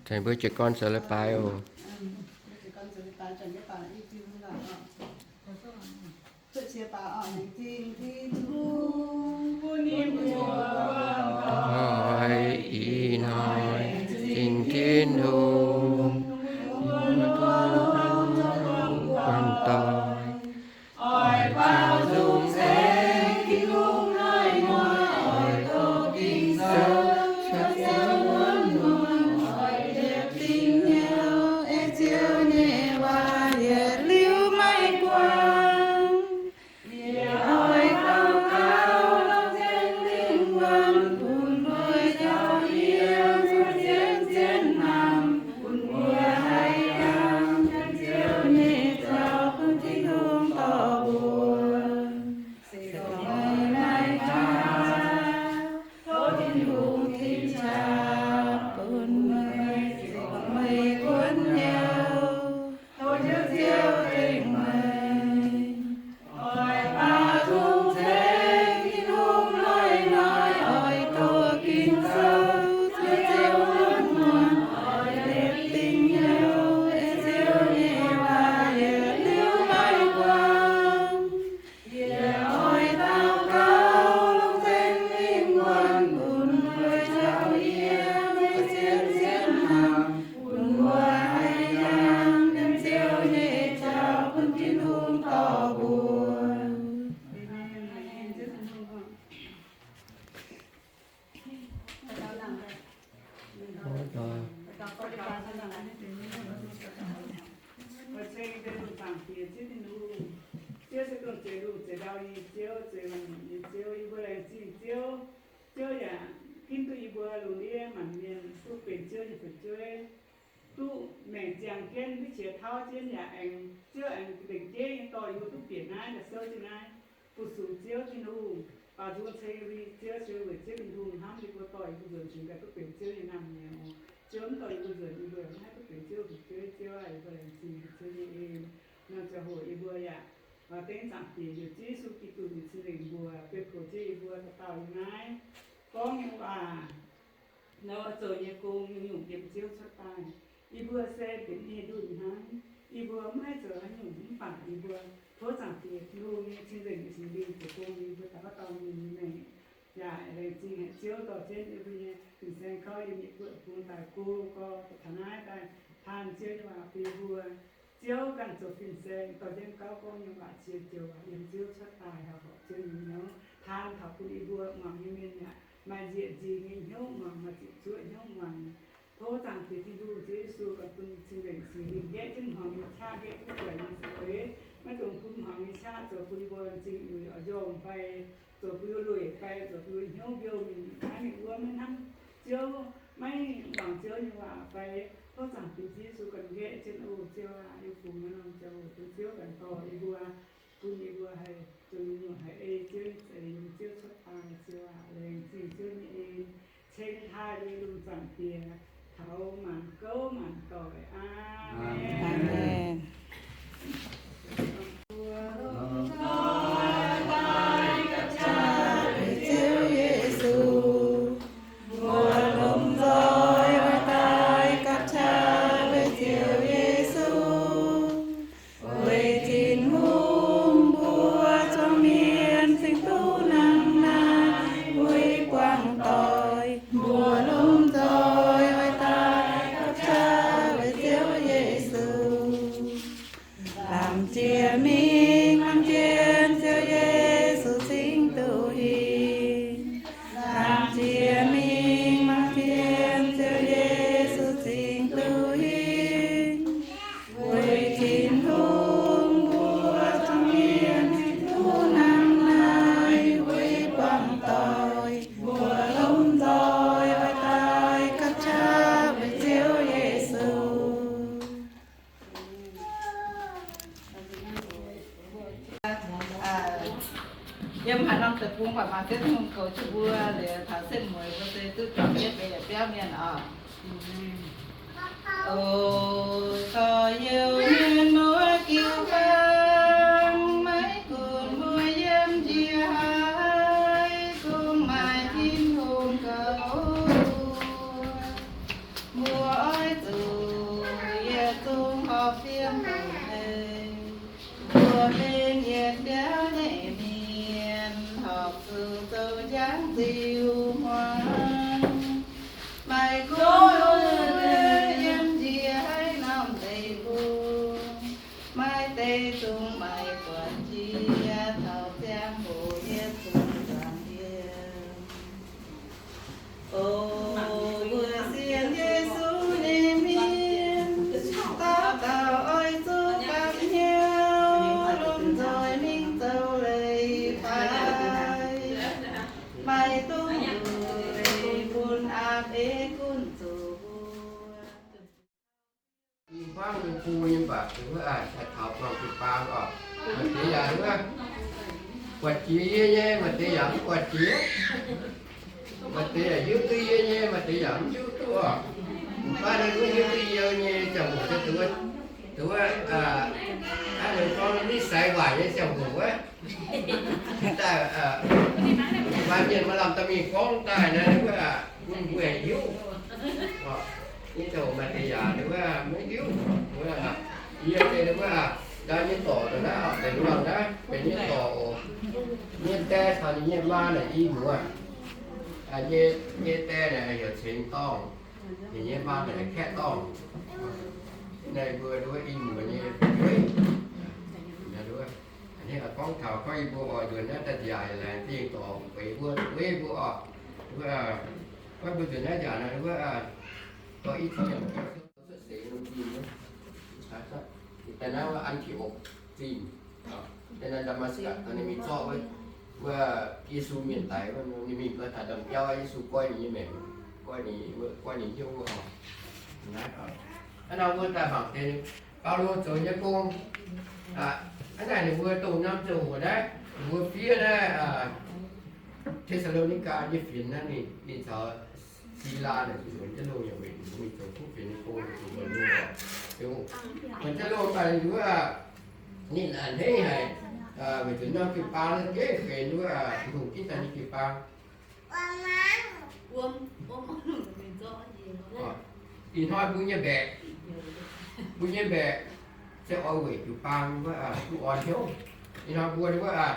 Aengx mbuo jiez gorn zoux leiz-baaix oc. Hnoi ih hnoi, zingh Tin-Hungh, guangc doic. Oix baaux nzung ceng Tin-Hungh hnoi-hnoi, oix doqc Ging-Sou, cuotv Ziouv wuov muonz, oix liepc dingh hnyouv ei Ziouv nyei waac yietc liuz maiv guangc. Yie oix daux gaux, longc Singx Lingh wuonh bun mbuo jauv yiem, zien zien hnamv bun mbuo haih yangh, gan Ziouv nyei jauv bun Tin-Hungh dorh mbuo. Se gorngv meih maiv qaqv, tov Tin-Hungh tengx qaqv bun meih. Se gorngv meih kuonx hnyouv, tov Ziouv tengx meih. Oix baaux nzung ceng Tin-Hungh hnoi-hnoi, oix doqc Ging-Sou, cuotv Ziouv wuov muonz, oix liepc dingh hnyouv ei Ziouv nyei waac yietc liuz maiv guangc. Yie oix daux gaux, longc Singx Lingh wuonh bun mbuo jauv yiem, maiv zien zien hnamv bun mbuo haih yangh, gan Ziouv nyei jauv bun Tin-Hungh dorh mbuo. Ziouv se dongh zeix lungh zeix ndau nyei Ziouv, zeix waanc nyei Ziouv, zeix waanc nyei Ziouv, yie mbuo laengz zingh Ziouv. Ziouv yaac ginv duqv yie mbuo lungh ndiev maanc mienh duqv benx Ziouv nyei fu'jueiv, duqv maengc ziangh jienv, duqv qiex tauv jienv yaac aengx Ziouv aengx lengc jeiv nyei dorh yie mbuo duqv bieqc naaiv daaih souv jienv naaiv. Fu-sux Ziouv Tin-Hungh, baaux nzung ceng Ziouv, se weic Ziouv Tin-Hungh hnamv yie mbuo, dorh yie mbuo nzuonx, cingx daaih duqv benx Ziouv nyei naamh nyiec oc. Ziouv mv dorh yie mbuo nzuonx, yie mbuo yaac mv haih duqv benx Ziouv fu'jueiv. Ziouv aah, yie mbuo laengz zingh Ziouv nyei en. Nor ziangh hoc yie mbuo yaac dengv Zaangc Diex, Ziouv Yesu Giduc nyei cing-nzengc mbuox, beiv goux jienv yie mbuo dauh dauh yiem naaiv gorngv nyei waac, nor zoux nyei gong, nyungc-nyungc yiem Ziouv cuotv daaih. Yie mbuo se benx ninh ndunh hnangv. Yie mbuo mv haih zoux haaix nyungc mv baac yie mbuo tov Zaangc Diex Tin-Hungh nyei cing-nzengc nyei Singx Lingh zoux gong yiem yie mbuo dauh dauh nyei maengc. Yaac laengz zingh haic Ziouv dorh jienv yie mbuo nyei fin-saeng kouv yiem yie mbuo bung daaih go gorx taux naaiv daaih taan Ziouv nyei waac bun yie mbuo. Ziouv ganh zoux fin-saeng dorh jienv gauh gorngv nyei waac cie joux yiem Ziouv cuotv daaih, horpc Ziouv nyei hnyouv taan taux bun yie mbuo muangx nyei mienh yaac maaih nzieqc nzingx nyei hnyouv muangx, maaih ziepc zuoqv hnyouv muangx. Tov Zaangc Diex Tin-Hungh, Ziouv Yesu, ganh bun cing-nzengc Singx Lingh nqaeqv jienv hmuangx nyei qaqv, nqaeqv duqv guaix nyei zuiz. Maiv dungx bun hmuangx nyei qaqv zoux bun yie mbuo zingh uix oix njormh fai zoux bun yie lueic fai zoux bun yie hnyouv mbiouh mingh naaiv mingh wuov, maiv hnamv Ziouv, maiv muangx Ziouv nyei waac fai. Tov Zaangc Diex Ziouv Yesu ganh nqaeqv jienv, o Ziouv aac, yie fungx naaiv norm ziangh hoc bun Ziouv ganh dorh yie mbuo, bun yie mbuo haih zoux nyungc-nyungc haih ei Ziouv nyei za'eix, yiem Ziouv cuotv daaih. Ziouv aac, laengz zingh Ziouv nyei en, ceng taaih mbuo lungh zaangc Diex taux maanc gouv maanc doic. Aamen. Aamen. Ziouv Yesu, mbuo lomh nzoih oix daaih gapv qaqv weic Ziouv Yesu. Weic Tin-Hungh mbuox zuangx mienh cingx duqv nangh naaiv weic buangh doic, mbuo lomh nzoih oix daaih gapv qaqv weic Ziouv Yesu. Lamh jiex mingh mangc jienv Ziouv Yesu cingx duqv hingh. Lamh jiex mingh mangc jienv Ziouv Yesu cingx duqv hingh. Weic Tin-Hungh mbuox zuangx mienh cingx duqv nangh naaiv weic buangh doic, mbuo lomh nzoih oix daaih gapv qaqv weic Ziouv Yesu. Yiem haaix norm deic-bung baac maaih Ziouv Tin-Hungh goux jienv mbuo. Liuz taux setv mueiz mbuo se duqv juangc jienv benx yietc biauv mienh oc. O korv-youh mienh muoz jiu-baang, maiv gunv mbuo yiem njiec haaix, zungv maaih Tin-Hungh goux mbuo. Mbuo oix zuqc yietc zungv horpc fiem dongh leiz. Mbuo benx yietc biauv nyei mienh, horpc zuqc zoux njang ziux hmuangx. Maiv gunv mbuo yiem njiec haaix norm deic-bung, maaih deix zungv maaih buonc jiex, taux ziangh hoc yietc zungv zuangx yiem. O mbuo sienx Yesu nyei mienh, dauh dauh oix zuqc gapv hnyouv, lomh nzoih mingh zoux leiz-baaix, maiv dungx lueic bun aapv ei gunv zuqc mbuo. Ih hmuangv ninh bung nyei mv baac ninh wuov aa, taux buangh jiu-baang oc. Maaih deix yaac wuov, buatc jiex yie nyei, maaih deix yaac mv buatc jiex. Maaih deix yaac hiuv duqv yie nyei, maaih deix yaac mv hiuv duqv oc. Mv baac ninh mv hiuv duqv yie nyei ziangh hoc, duqv wuov, duqv wuov, aa, hnangv ninh gorngv ni-sai waaic nyei ziangh hoc wuov, daaih, aa, maaih mienh maaih lamh daaih mingh gorngv daaih naaiv, ninh wuov, aa, mbuo hiuv. Oc, nyei ziangh hoc maaih deix yaac ninh wuov maiv hiuv. Wuov, yie se ninh wuov, aa, ndau nyei dorc daaih naaiv, benx wuov naaiv benx nyei dorc oc. Nyei die caux ninh nyei maa naaic i muoz. Aa, nyei, nyei die naaic heuc Ceng Dorngh, ninh nyei maa naaic Kaeqv Dorngh. Naaiv mbuo wuov i muoz nyei fu'jueiv. A'hneiv gorngv taux gorngv yie mbuo oix nzuonx naaiv daaih nziaauc laengz zingh dorc beix mbuo, weiv mbuo oc. Wuov, gorngv mbuo nzuonx naaiv nziaauc naaiv wuov, dorh i cin cuotv seix lungh zinh wuov, daaih naaiv wuov An^ti^okc Zingh, daaih naaiv Ndaa^matv^sakc, ninh mingh zorqv wuov, wuov Yesu mienh daic wuov, ninh mingh daaih ndamv biauv, Yesu goiv ninh nyei maengc, goiv ninh, goiv ninh hnyouv wuov oc. Hnangv naaiv mbuo daaih mangc deix Baulo zoux nyei gong. Aa, hnangv naaic ninh mbuo dongh norm ziangh hoc naaiv, ninh mbuo fiev naaiv, aa, Te^saa^lo^ni^gaa nyei fienx naaiv, ninh, ninh caux Silaa naaic zuqc nzuonx jienv loh yaac weic ninh mbuo mingh zoux kuv fienx nyei gong, zuqc nzuonx loh. Nzuonx jienv loh mv baac ninh wuov, ninh a'hneiv haic, weic zuqc norm jiu-baang naaiv gengh benx wuov, Tin-Hungh ginv daaih nyei jiu-baang. Ih hnoi mbuo nyei mbaeqc, mbuo nyei mbaeqc se oix weic jiu-baang wuov, duqv orn hnyouv. Ih hnoi mbuo wuov, aa,